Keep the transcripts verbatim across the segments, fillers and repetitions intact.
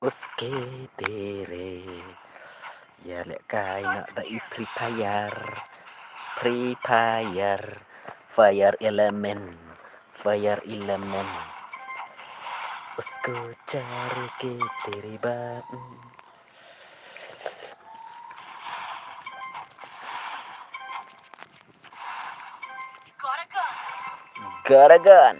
Uske tere. Ïa lehkai noh da i Free Fire. Free Fire. Fire Emblem. Fire Emblem. Usko char ke tere baat. Got a gun.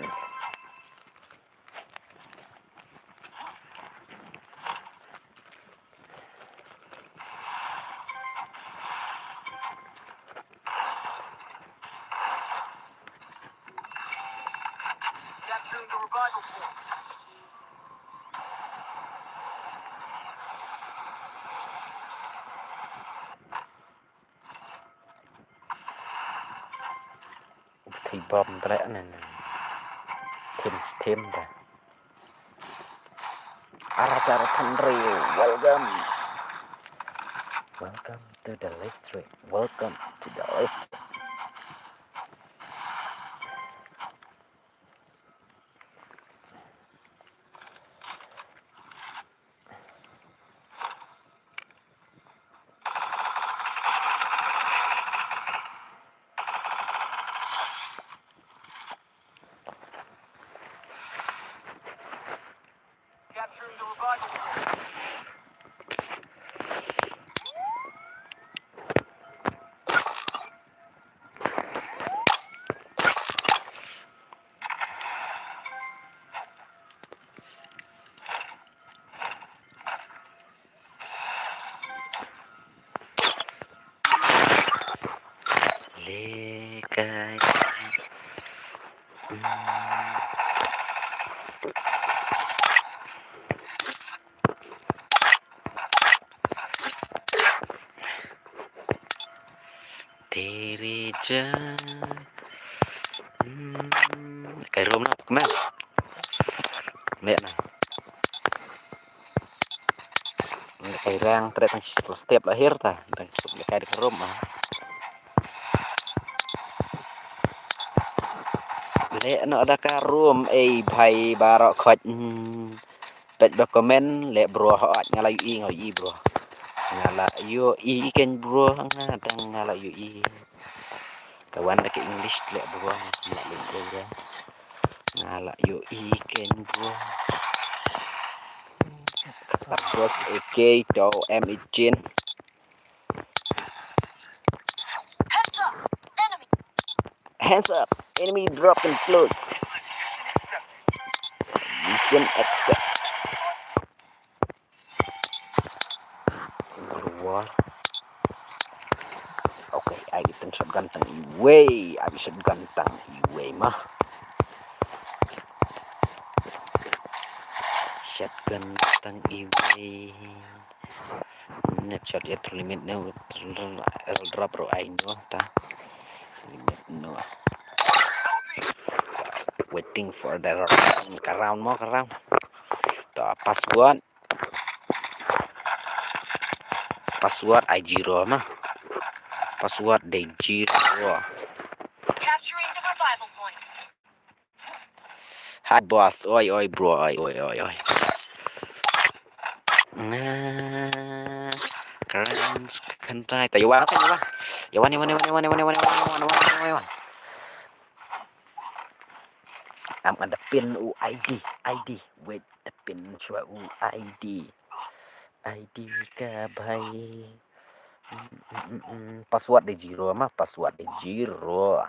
Thei bom treh ne ne. Thim thim da. Ara char thanri, welcome. Welcome to the live stream. Welcome to the live stream. Lekai. Tere jaan. Hmm, kai rum na, kmen. Mek na. Kai rang, tere tang step lahir ta. Tang step kai di rum ah. Leh noh da ka rum, ei bhai baroh khoit. Hmm. Peit ba comment, leh bro, hooid, nga la ïohi, nga la ïohi bro. Nga la ïohi kein bro, nga dang nga la ïohi. Ka wan da ka English leh bro, nga la ïohi bro. Nga la ïohi kein bro. Ka boss A K to M eighteen. Heads up! Enemy! Hands up! Enemy dropping close. Mission accept. Keluar. Okay, ai tang shotgun tang iwei, ai shotgun tang iwei mah. Shotgun tang iwei. Net shot ïa tu limit ne, drop ro ai no ta. Limit no. Waiting for the round. Ka round mo, ka round. Ta password. Password ai zero mah. Password dei zero. Capturing the revival point. Hard boss, oi, oi, bro, oi, oi, oi, oi. Nah, karen kyntai. Ta ïa wan, ïa wan. Ïa wan, ïa wan, ïa wan. Am ngan da pin u I D, I D. Wait, da pin shuwa u I D. I D ka bhai. Mm, mm, mm, mm. Password dei zero mah, password dei zero.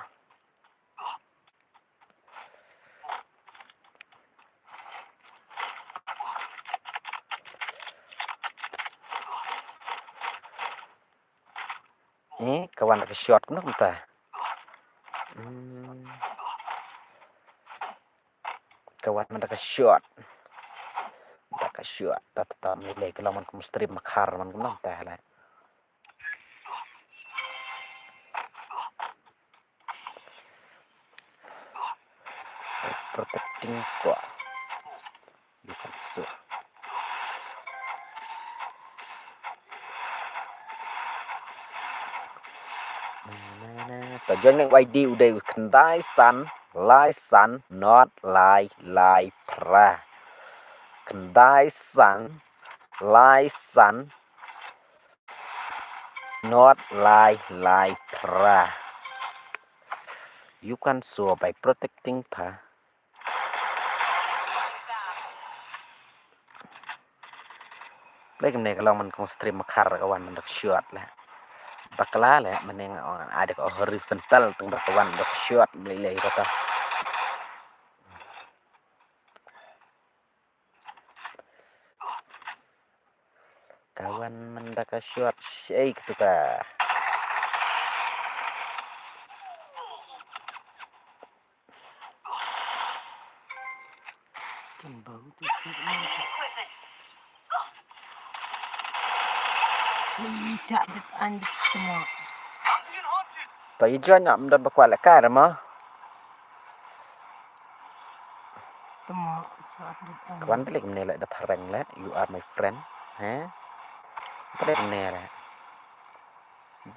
Eh, ka wan da ka shot kumno kumta. Hmm. Ka wan da ka shot. Da ka shot. Ta ta ta, me lei ka long man kum stream makhar man kumno kumta la. Protecting ko. You can sue. Ta join nang Y D u dei u khyndai san lai san not lai lai phra. Khyndai san lai san, not lai lai phra. You can show by protecting pha. Blei kumne ka long man kong stream makhar ka wan man da ka shot leh. Bakla leh, mane nga ong ai da ka horizontal tang da ka wan da ka shot, blei leh kata. Ka wan man da ka shot shei katu ka. Kan bau tu tu. Ni sa det an det temo. To i join am da bakwa le kar ma. Temo sa det an. Ka wan balik mene le da phareng le. You are my friend. He? Balik mene le.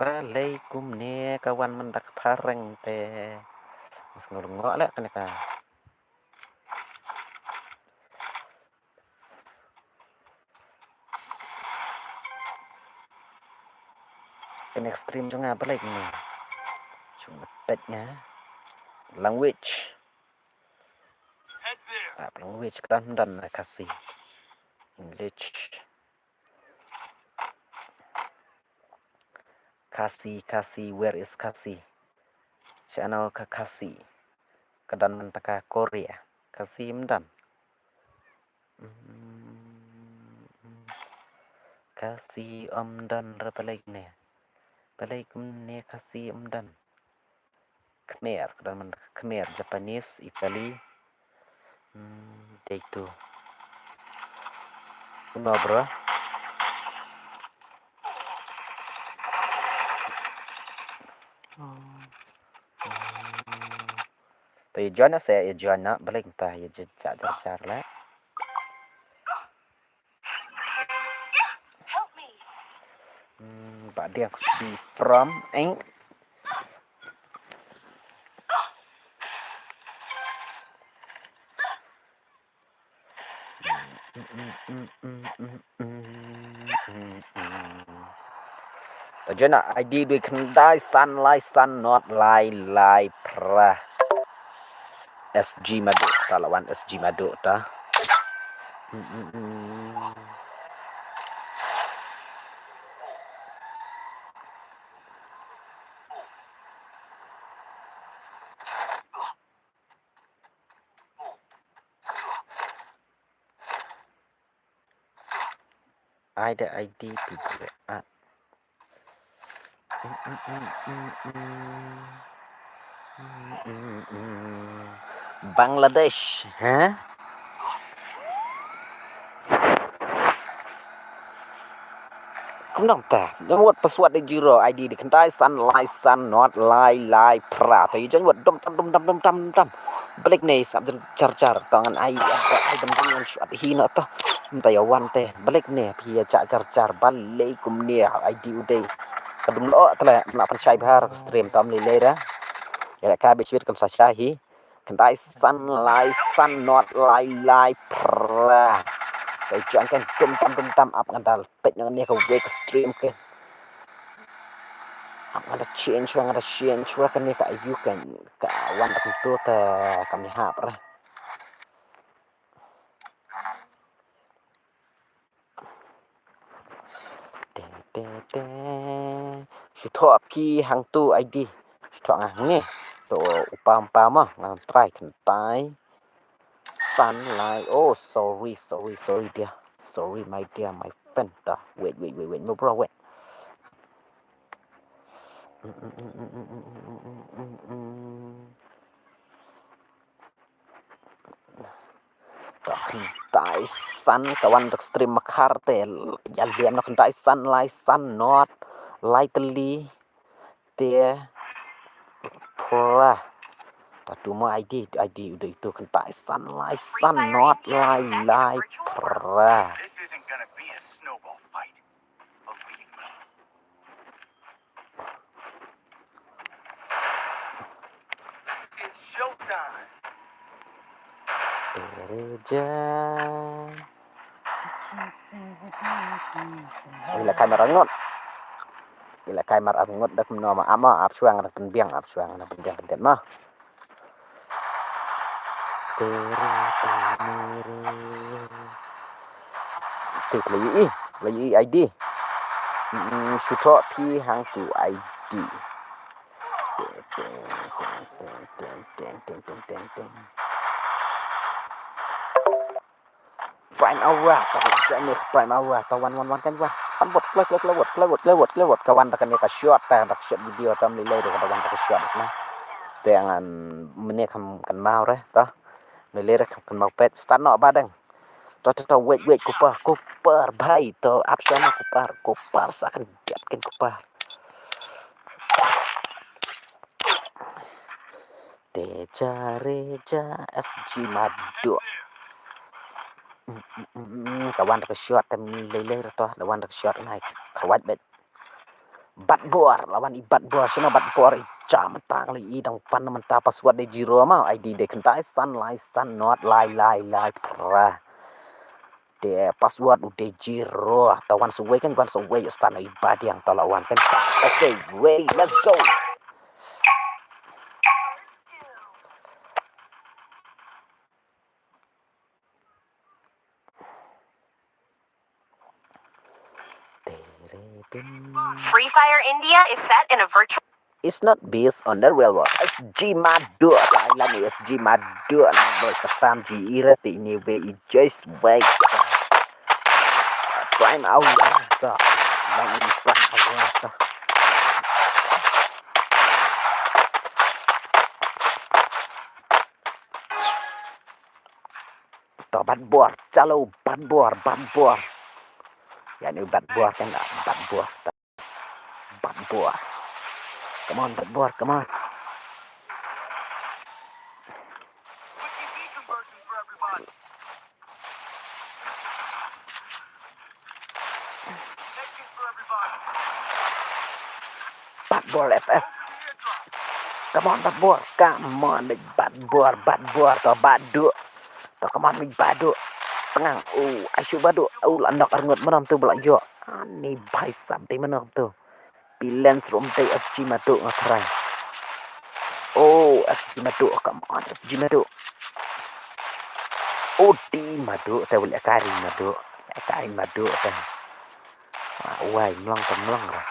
Balei kumne ka wan man da ka phareng te. Mas ngol ngo le kane ka. Kane ka stream jong nga balei kumne. Jong nga pet nga. Language. Ah, language ka dan dan Khasi. English. Khasi, Khasi, where is Khasi? Shano ka Khasi? Ka don mynta ka Korea. Khasi ym don. Mm, Khasi ym don re balei ne. Balei kumne Khasi ym don. Khmer, ka don man Khmer, Japanese, Italy. Hmm, dei tu. Uno, bro. To ïa join na se, ïa join na, balik ta, ïa jar jar jar la. Hmm, ba dia ku si from, eh. Ta jena I D dui khyndai san lai san not lai lai phra. S G Madu ta, la wan S G Madu ta. Ai da I D tu bre. Ah. Bangladesh, ha? Kumno ta? Jong wat password de zero, I D de khyndai san lai san not lai lai phra. Ta ïa jong wat dum tam dum tam dum tam dum tam. Balik ne sap jar jar tang an ai ai dum dum an shuat hi no ta. Mynta ïa wan te balik ne phi ïa jar jar jar balik kumne I D u dei. Ka dum lo ta le na pan shai bhar stream tam le le da. Ïa ka bit bit kan sa shai hi. Khyndai san lai san not lai lai phra. Ka jong kan dum tam dum tam ap ngan dal pet ngan ne ka wake stream ke. Ap ngan da change wa ngan da change wa kane ka ayu kan ka wan da kumtu ta kam ïa hap ra. Te te te. Shu thoh phi hangtu I D. Shu thoh nga hangne. To u pam pam ma ngan try kyntai. San lai. Oh, sorry, sorry, sorry dear. Sorry my dear, my friend ta. Wait, wait, wait, wait. No bro, wait. Khyndai san ka wan da ka stream makhar te ïa liam na khyndai san lai san not lai tylli te phra. Ta tu mo I D, I D u dei tu khyndai san lai san not lai lai phra. It's showtime. Tere ja. Ila kai mar ngot. Ila kai mar ngot dak no ma ama ap suang na pynbiang, ap suang na pynbiang den ma. Tere tere. Tik lagi i, lagi i I D. Mm, shuto pi hang tu I D. Teng, teng, teng, teng, teng, teng, teng, teng, teng. Prime Aura, ta wan sha ne Prime Aura, ta wan, wan, wan, kan wan. Kan bot, klewot, klewot, klewot, klewot, klewot, klewot. Ka wan da kane ka shot, ta da ka shot video, ta mlei lei da ka wan da ka shot na. Te ngan mene kan, kan mau re, ta. Mlei lei re kan, kan mau pet, start no ba deng. Ta, ta, ta, wait, wait, kupar, kupar, bhai, ta, ap shana kupar, kupar, sa kan jat kan kupar. Te jare ja S G Madu. Mm, mm, mm, mm, ka wan da ka shot, te mi lei lei ra to, da wan da ka shot nai, ka wait bet. Bat bor, la wan i bat bor, shano bat bor, i ja mynta, la i dang fan mynta, password de zero ma, I D de kyntai, san lai, san not, lai, lai, lai, pra. Te password u de zero. Ta wan sa wei kan, wan sa wei, stan i badiang ta la wan kan. Okay, wei, let's go. Free Fire India is set in a virtual It's not based on the real world. S G Madu, Thailand ni S G Madu, na boys ka tam ji ira te ini we i Joyce Wake. Prime Aura ta. Lang ini Prime Aura ta. Ta bat bor, chalo bat bor, bat bor. Ya ni bat bor kan, bat bor. Bat bor. Come on, bat bor, come on. Bat bor F F. Come on, bat bor. Come on, bat bor, bat bor. To bat du. To come on, bat du. Tengang. Oh, asu bat du. Oh, la nok arngut manam tu bala yo. Ani bhai sab dei manam tu. Pilen serum dei S G Madu nga try. Oh, S G Madu, come on, S G Madu. Oh, di Madu, te wali akari Madu. Akari Madu, te. Ah, wai, mlong te mlong ra.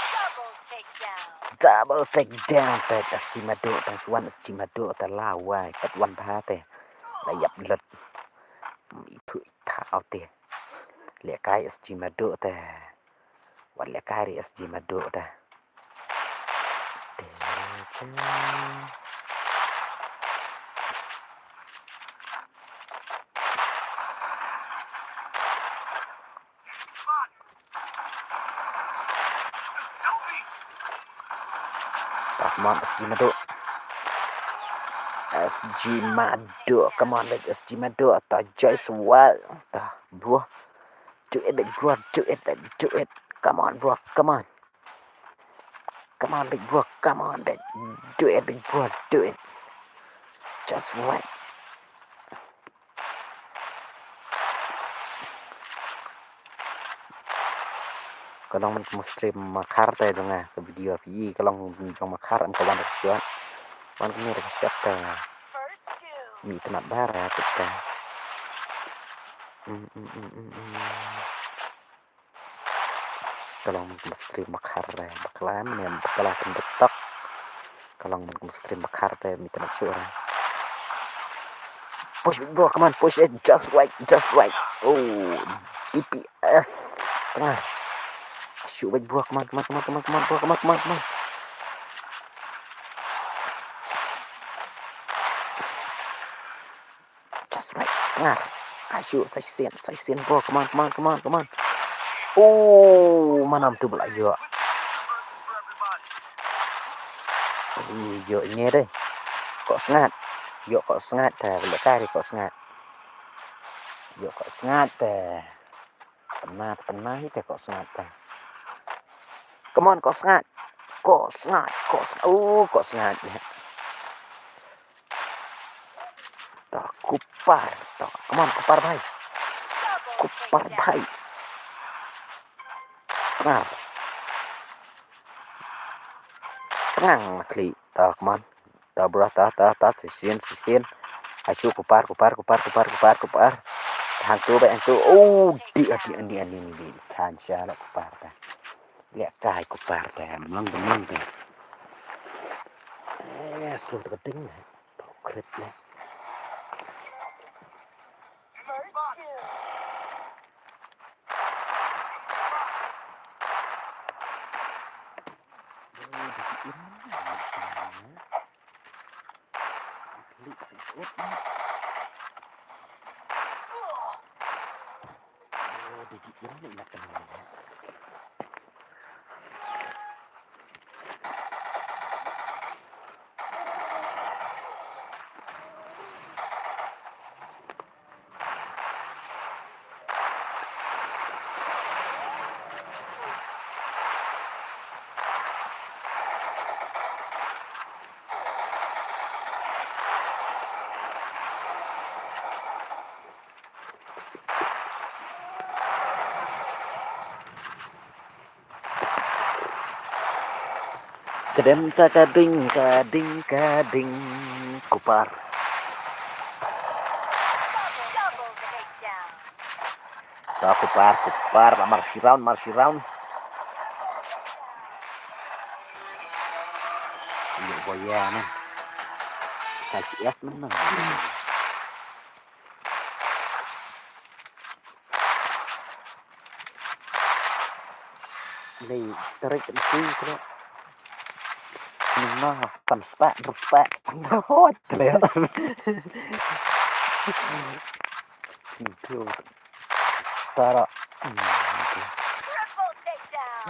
Double takedown. Double takedown, pet S G Madu, tang suan S G Madu, ta lawai, pet wan bha te. La yap lut. Ithu itha au te. Lekai S G Madu te. Wan lekai ri S G Madu te. Te. Come on, S G Madu. S G Madu, come on, big S G Madu. Ta Joyce Wild. Ta, bro. Do it, big bro. Do it, big. Do it. Come on, bro. Come on. Come on, big bro. Come on, big. Do it, big bro. Do it. Just wait. Ka long man ka stream ma khar te jong nga ka video phi ka long jong ma khar am ka wan ka shot. Wan ka ni ka shot te. Mi tnat bara te. Mm, mm, mm, mm, mm. Ka long man ka stream ma khar re, bakla ne, bakla kan betok. Ka long man ka stream ma khar te, mi tnat shu re. Push it, bro, come on, push it, just right, just right. Oh, D P S. Tengah. Shoot it, bro, come on, come on, come on, come on, come on, bro, come on, come on, come on. Just right. Ngar. Ayo, sa shisien, sa shisien, bro. Come on, come on, come on, come on. Oh, manam tu bala yo. Oh, yo ini deh. Kok sngat. Yo kok sngat ta, bala kari kok sngat. Yo kok sngat ta. Kena, kena hi te, ko Sngat te. Come on, ko Sngat. Ko Sngat, ko Sngat. Oh, ko Sngat. To, Kupar. To, come on, Kupar bhai. Kupar bhai. Pynang. Pynang na khlieh. To, come on. To, bro, to, to, to, shisien, shisien. Ai shu, Kupar, Kupar, Kupar, Kupar, Kupar, Kupar. Hangtu, bad hangtu. Oh, dih, dih, dih, dih, dih. Khan sha la Kupar ta. Leh kai Kupar ta. Mlang, mlang ta. Eh, slow ta ka ding. Pau krit ne. Ka dem ta ka ding, ka ding, ka ding, Kupar. Ta Kupar, Kupar, mar shi round, mar shi round. Ïa, boya na. Ka shi es na. Lei, tarik kan kui kena. Nang na, pan spak, ber spak. Hot, kena. Nang tu. Tara.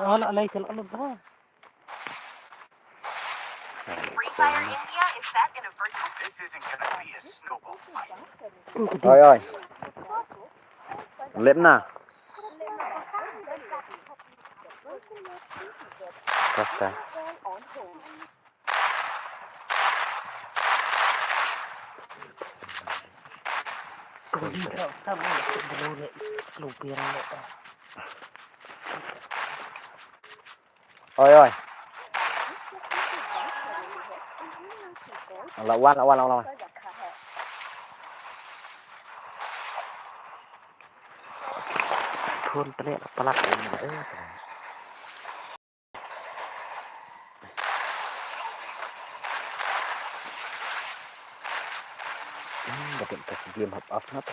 Ala, alai, kena, ala, bah. Free Fire India is set in a virtual This isn't gonna be a snowball fight. Oi, oi. Lep na. Basta. Kau di sa, sa, sa, sa, sa, sa, sa, sa, sa, Oi, oi. La wan, la wan, la wan. Thun tene la palat. Hmm, dapat kasih game hap up na tu.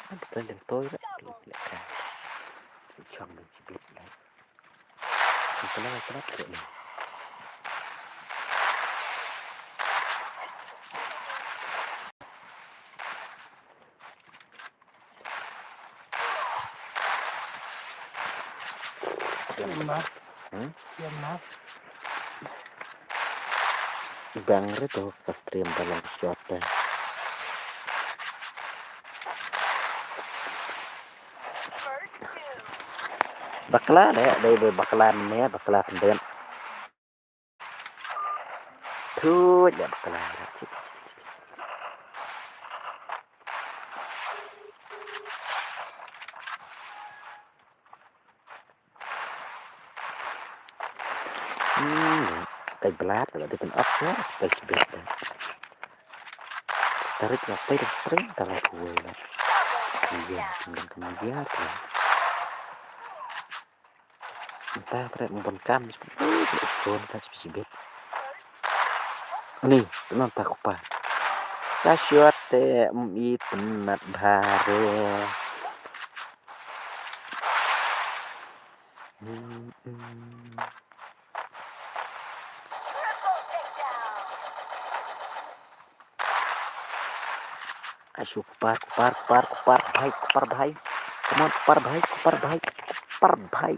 Ada trending toy dah. Lek, lek, kan. Si chong dan si bit dah. Si kena, kena, kena ni. Ïa ma. Hmm? Ïa ma. Bang re to ka stream ba long shot te. Bakla de, de, de bakla ne, bakla sendiri. Tut, ïa bakla. Hmm, kai blat, la dei pyn ap ya, space bet. Starik la pei dang string, ta la kuwe la. Iya, dang kembiar la. Entah, pret, mun kam. Phone ka sibit. Ni, tu nang ta Kupar. Ka shot te, mm, i tynat bhare. Mm, mm. Ai shu Kupar, Kupar, Kupar, Kupar bhai, Kupar bhai. Come on, Kupar bhai, Kupar bhai, Kupar bhai.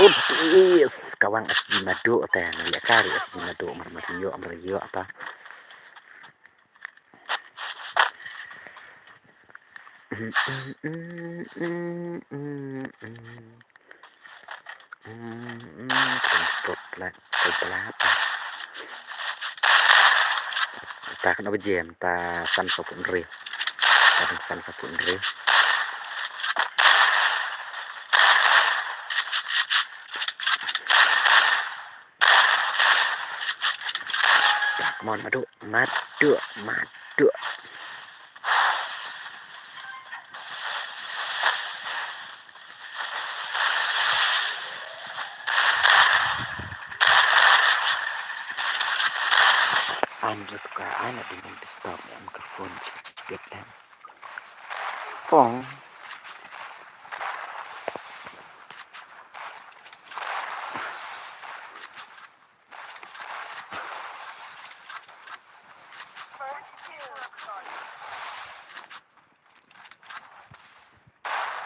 Utis, ka wang S G Madu te, na lehkai ri S G Madu, mar mar ïoh, mar ïoh ta. Ta kano ba jem, ta san saphew hynriew. Ta san saphew hynriew. Come on, Madu, Madu, Madu. Andrew tuka ana ding disturb ya microphone chipet dan. Phone.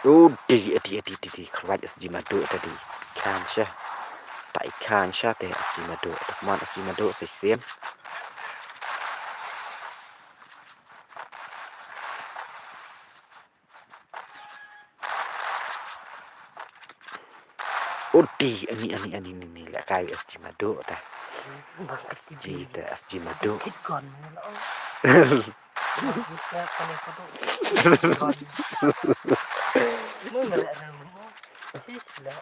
Udi, udi, udi, udi, udi. Khlaiñ S G Madu ta di. Khan sha. Ta i khan sha te S G Madu. Ta kman S G Madu sa sien. Udi, ani, ani, ani, ni, ni, lehkai S G Madu ta. Bang S G. Ji ta S G Madu. Thit gon, ni lo. Bang sa kane ko tu. Gon. Mo ngale rem mo. Sis la.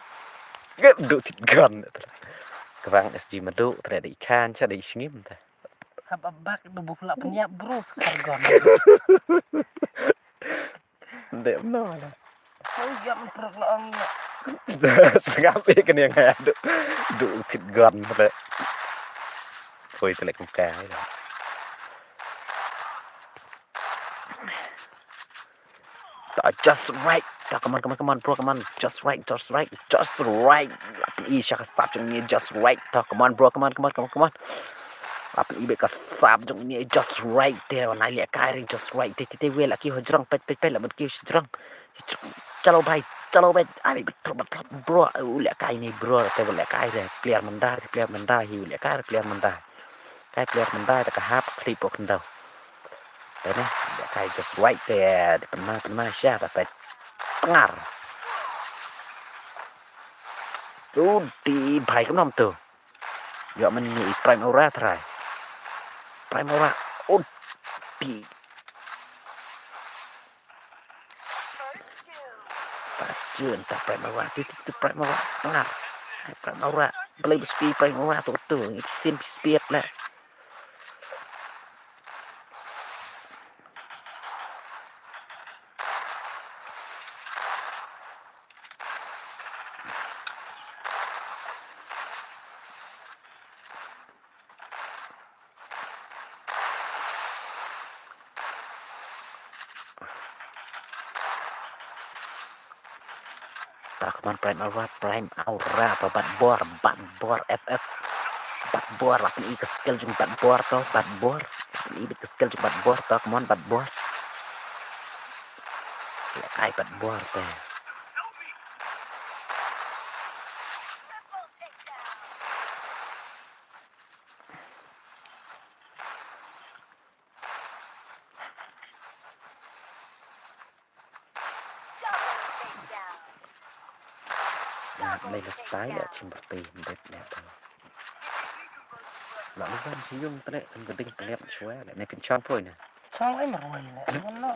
Gep du thit gon. Ka bang S G Madu, ta da i khan sha da i sngim ta. Hap abak du buk la pynïap bro sekar gon. Ndem no la. Oi, ïa, men truk la ong ïa. Sngap ïa kane nga du. Du thit gon te. Poi te lek ka. Ta, just right. Ta, come on, come on, come on, bro, come on. Just right, just right, just right. La pyni sha ka sap jong ngi, just right. Ta, come on, bro, come on, come on, come on, come on. La pyni beit ka sap jong ngi, just right. Te, wan ai lehkai ri, just right. Te, te, te, wei la kiew ha jrong, peit, peit, peit, la mut kiew ha jrong. Chalo bhai, chalo bhai. Ai beit, bro, u lehkai ne, bro, te u lehkai re, player mynta, player mynta, hi u lehkai re, player mynta. Kai player mynta, te ka hap, clip ok ndau. Te ne, lehkai just right te, te pynma, pynma sha, te peit. Tngar. Tu di bhai kumno tu. Ïoh mynne i Prime Aura trai. Prime Aura. Oh, di. Fast turn, ta Prime Aura. Tu, tu, tu, Prime Aura. Tngar. Hai Prime Aura. Balei ba suki Prime Aura tu, tu. Ngi sin speed la. Ta kman Prime Aura, Prime Aura, ba Bat Bor, Bat Bor F F. Bat Bor, la pyni ka skill jong Bat Bor to, Bat Bor. La pyni beit ka skill jong Bat Bor to, kman Bat Bor. Lehkai Bat Bor te. Nga mei la style la chim berti mdet ne ta. La lu ban chi yung tene kan geding tene chwa le ne pin chon poi ne. Chang ai marwai le. Mana?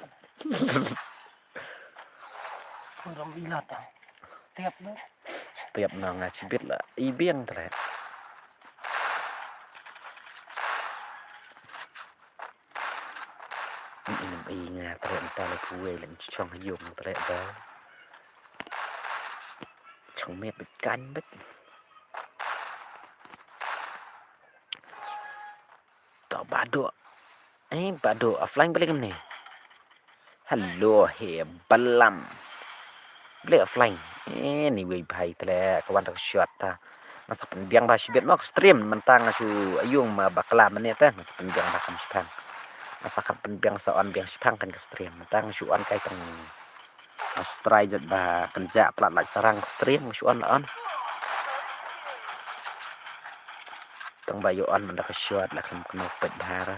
Pun ram ilat ah. Step ne. Step na nga chibit la i biang tene. Ym, ym, i nga treh mynta la phuwe lem chong ha yung treh ba. Chong met bad kan bad. To Badu. Eh, Badu, offline balik ni. Hello, he balam. Blei offline. Eh, ni wei bhai tle ka wan da ka shot ta. Nga sa pynbiang ba shibit mo ka stream mynta nga shu aïu ma bakla mynne te nga sa pynbiang ba kam shipang. Nga sa kam pynbiang sa on biang shipang kan ka stream mynta nga shu on kai tang. Nga shu try jot ba kan ja plat like sarang ka stream nga shu on la on. Tang ba ïoh on mynta ka shot la khlem kynnoh peit bha ra.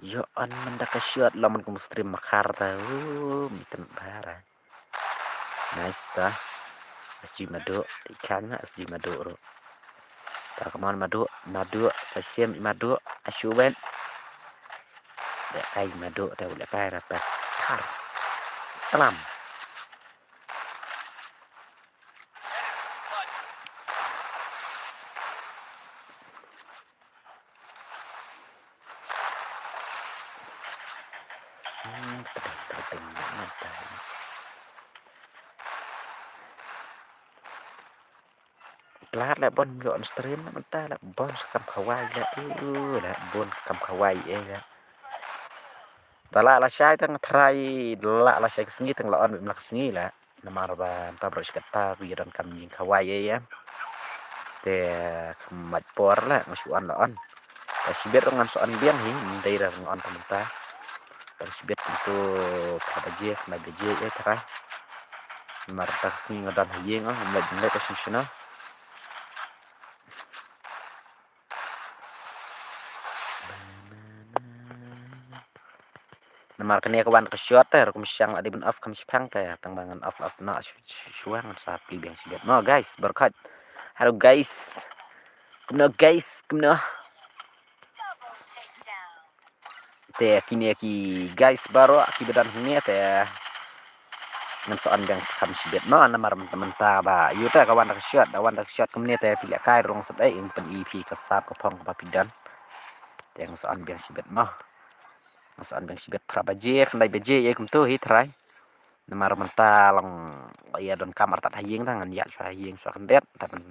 Ïoh on mynta ka shot la man kum stream ma khar ta. Uh, mi tang bha ra. Nice ta. S G Madu, ikan na S G Madu ru. Ta, come on Madu, Madu, sa sim Madu, ashu wen. Leh kai Madu, ta leh kai rata. Tar. Tlam. Hmm, tadeng, tadeng, tadeng. Plat la bon ïoh on stream la mynta la bon sa kam khawai la. Uh, la bon kam khawai eh la. Da la la shai tang trai, da la la shai ka sngi tang la on bym la ka sngi la. Namar ba mynta baroh shi katta ku ïa donkam ïing khawai eh ïa. Te kham mait por la nga shu on la on. Te shibit ruh ngan sa on biang hi, ym dei ra nga on tang mynta. Tang shibit kumto phra baje, khyndai baje eh trai. Namar ta ka sngi nga don ha ïing, oh, ngam leit, ngam leit shuh shuh noh. Namar kane ka wan ka shot te, ruh kum shang la dei ban off kham shipang te, tang ba ngan off, off noh shu-, shu-, shuwa ngan sa plie biang shibit. Mo guys, baroh khoit. Hello guys. Kumno guys, kumno. Te kine ki guys baroh kiba don hangne te ngan sa on biang sa kham shibit mo, namar mynta, mynta ba ïoh te ka wan da ka shot, da wan da ka shot kumne te phi leh kai rong sat ei, ym pyni phi ka sap ka phong kaba phi don. Te ngan sa on biang shibit mo. Ngan sa on biang shibit phra baje, khyndai baje ïa kumto hi trai. Namar mynta long ïa donkam artat ha ïing, te ngan ïaid shuwa ha ïing shuwa khyndiat, te ban